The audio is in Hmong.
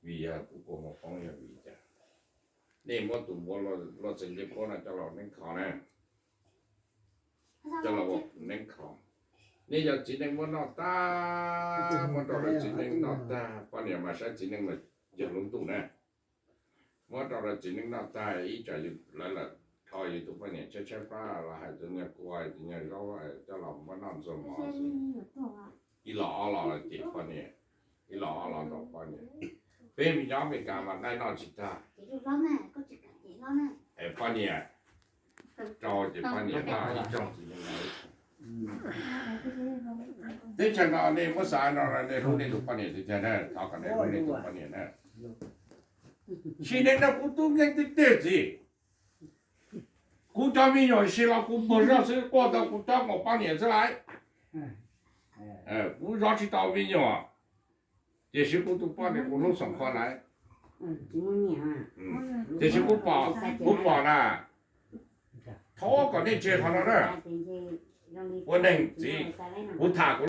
Vim yog kuv kua muag poob yog vim cas? Nej muab tus npua luag txeev ncej puab no coj los neeb kho na, coj los neeb kho. Nej yog txiv neej muab noj tag, muab rau lawv txiv neej noj tag, poj niam mas saib txiv neej mas yog lub ntuj na. Muab rau lawv txiv neej noj tag ib tsam lawv lam rho yus tus poj niam tshaib tshaib plab los hais tus nyuag kua tus nyuag zaub coj los muab noj ntxuag mov xwb. Ib los ob los ces poj niam, ib los ob los ntaus poj niam. Peb me nyob Amelikas mas dab noj tsis tag. Poj niam rau ces poj niam noj ib tsoom txiv neej. Teb chaws no nej muab xav no nej hlub nej tus poj niam tiag tiag na, thov kom nej hlub nej tus poj niam na. Tsis neej no kuv tub nkeeg tiag tiag txiv. Kuv cov me nyuam sis los kuv muag zog xwb, quaj tau kuv cov nkaus poj niam xwb lawm. Kuv zov tsis tau me nyuam, tiam sis kuv tus poj niam kuv hlub xoom qhov lawm. Tiam sis kuv pom, kuv pom na, thov kom nej tseg qhov no na. Ua neeg txiv, kuv tham kuv